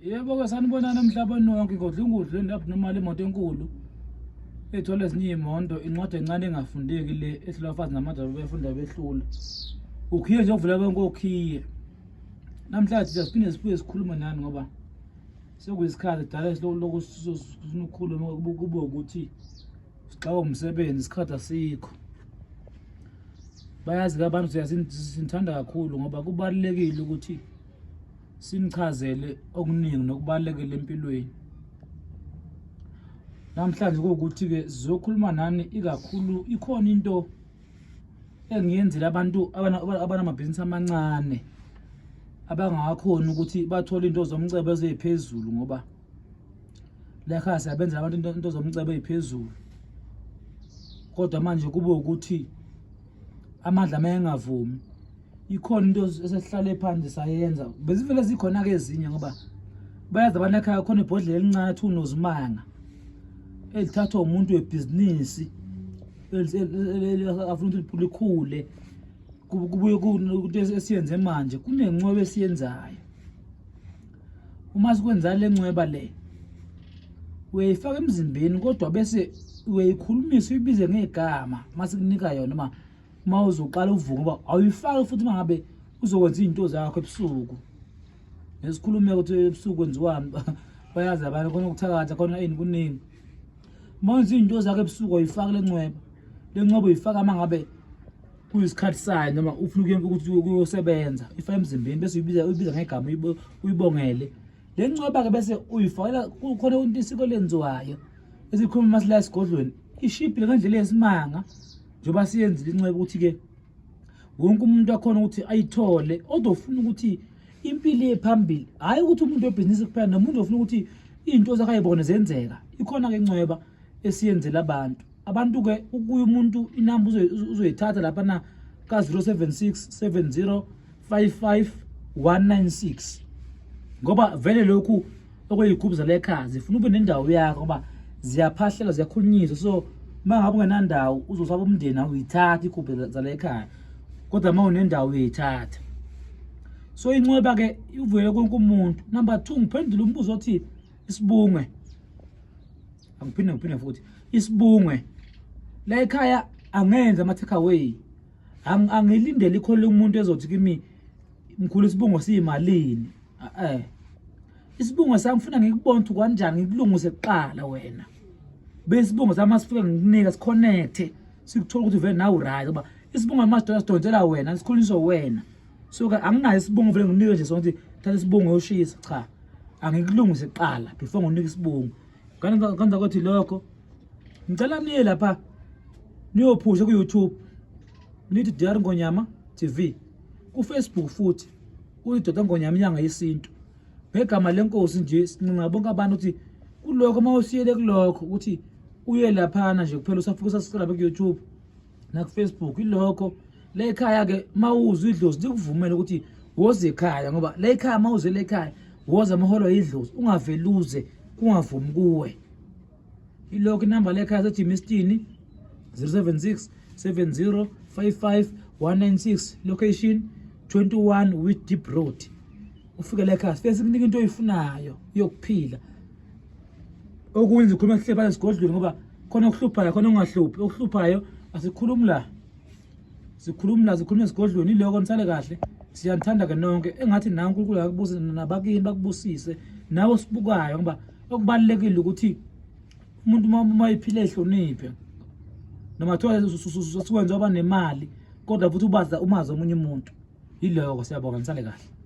Yebo-ke sanibonani emhlabeni wonke ngodlungudlu abnormal imoto enkulu ethwala ezinye iy'moto incwadi encane engafundeki le ehlula abafazi namadoda befunda behlula ukhiye nje okuvula konke okhiye namhlanje thina siphinde sibuye sikhulume nani ngoba sekuyisikhathi kudala lokhu sifuna ukukhuluma kube ukuthi sixakwa umsebenzi isikhathi asikho bayazi-ke abantu sinithanda kakhulu ngoba kubalulekile ukuthi sinichazele okuningi nokubalulekile empilweni. Namhlanje kuwukuthi-ke sizokhuluma nani ikakhulu ikhona into engiyenzela abantu abanamabhizinisi amancane abangakhoni ukuthi bathole into zomcebo eziphezulu ngoba la ekhaya siyabenzela abantu into zomcebo eziphezulu kodwa manje kube ukuthi amandla uma engavumi ikhona into esesihlale phansi sayenza bezivele zikhona-ke ezinye ngoba bayazi abantu ekhaya khona ibhodlela elincane athi unozimanga elithathwa umuntu webhizinisi afuna ukuthi likhule kubuye into esiyenze manje kunencweba esiyenzayo uma sikwenza le ncweba le uyayifaka emzimbeni kodwa bese uyayikhulumisa uyibize ngegama uma sikunika yona uma uma uzoqala uvuka ngoba awuyifaki futhi uma ngabe uzokwenza izinto zakho ebusuku nesikhulume ukuthi ebusuku kwenziwani bayazi abantu khona ukuthakatha khona ini kuningi uma wenza izinto zakho ebusuku awuyifaki le ncweba le ncweba uyifaka uma ngabe kuyisikhathi sayo noma ufuna ukuthi uyosebenza ifake emzimbeni bese uyibiza uyibiza ngegama uyibongele le ncweba-ke bese uyifakela kukhona into isiko lenziwayo esikhuluma uma sila esigodlweni ishibhile ngendlela yesimanga njengoba siyenzile incweba ukuthi-ke wonke umuntu akhona ukuthi ayithole kodwa ufuna ukuthi impilo iye phambili hhayi ukuthi umuntu webhizinisi kuphela nomuntu ofuna ukuthi iy'nto zakhe ayibone zenzeka ikhona-ke incweba esiyenzela abantu abantu-ke ukuya umuntu inamba uzoyithatha lapha na ka-076 70 55 196 ngoba vele lokhu okweyigubhu zale ekhaya zifuna ube nendawo yakho ngoba ziyaphahlela ziyakhulunyiswa so uma ngabe ungenandawo uzosaba umndeni awuyithatha igubhu zale ekhaya kodwa uma unendawo uyayithatha so incweba-ke ivuyele konke umuntu number 2 ngiphendule umbuzo othi isibungwe angiphinde ngiphinde futhi isibungwe la ekhaya angenza ama-take away angilindele ikhona umuntu ezothi kimi mkhulu isibungo siyimalini eh isibungo sami funa ngikubone ukuthi kanjani ngikulungise kuqala wena bese isibungo sami masifika ngikunika siconnecte sikuthola ukuthi vele nawe right ngoba isibungo masidonsa sidonsela wena sikhuliswa wena so ke anginayo isibungo vele nginike nje sonke thatha isibungo uyoshisa cha angikulungise kuqala before nginika isibungo kanza ukuthi lokho ngicela niye lapha niyophusha ku-youtube nithi dr ngonyama tv kufacebook futhi uyidoda ngonyama inyanga yesintu ngegama lenkosi nje sincenga bonke abantu ukuthi kulokho uma usiyele kulokho ukuthi uye laphana nje kuphela usafika usasicela ku-youtube nakufacebook ilokho le ekhaya-ke uma uzwa idlozi likuvumele ukuthi woze ekhaya ngoba le ekhaya uma uze le ekhaya woza amaholo idlozi ungaveli uze kungavumi kuwe ilokho inamba lekhaya sejimistini 076 70 55 196 location 21 with deep road ufike la ekhaya sifike sikunika into oyifunayo yokuphila okunye sikhuluma sihle phansi esigodlweni ngoba khona okuhluphayo khona okungahluphi okuhluphayo asikhulumi la sikhulumi la sikhuluma esigodlweni iloko nisale kahle siyanithanda ke nonke engathi nawe uNkulunkulu akubusise nabakini bakubusise nawe osibukayo ngoba okubalulekile ukuthi umuntu uma ephila ehloniphe noma kuthiwa sikwenza waba nemali kodwa futhi ubaza umazi omunye umuntu yiloko siyabonga nisale kahle.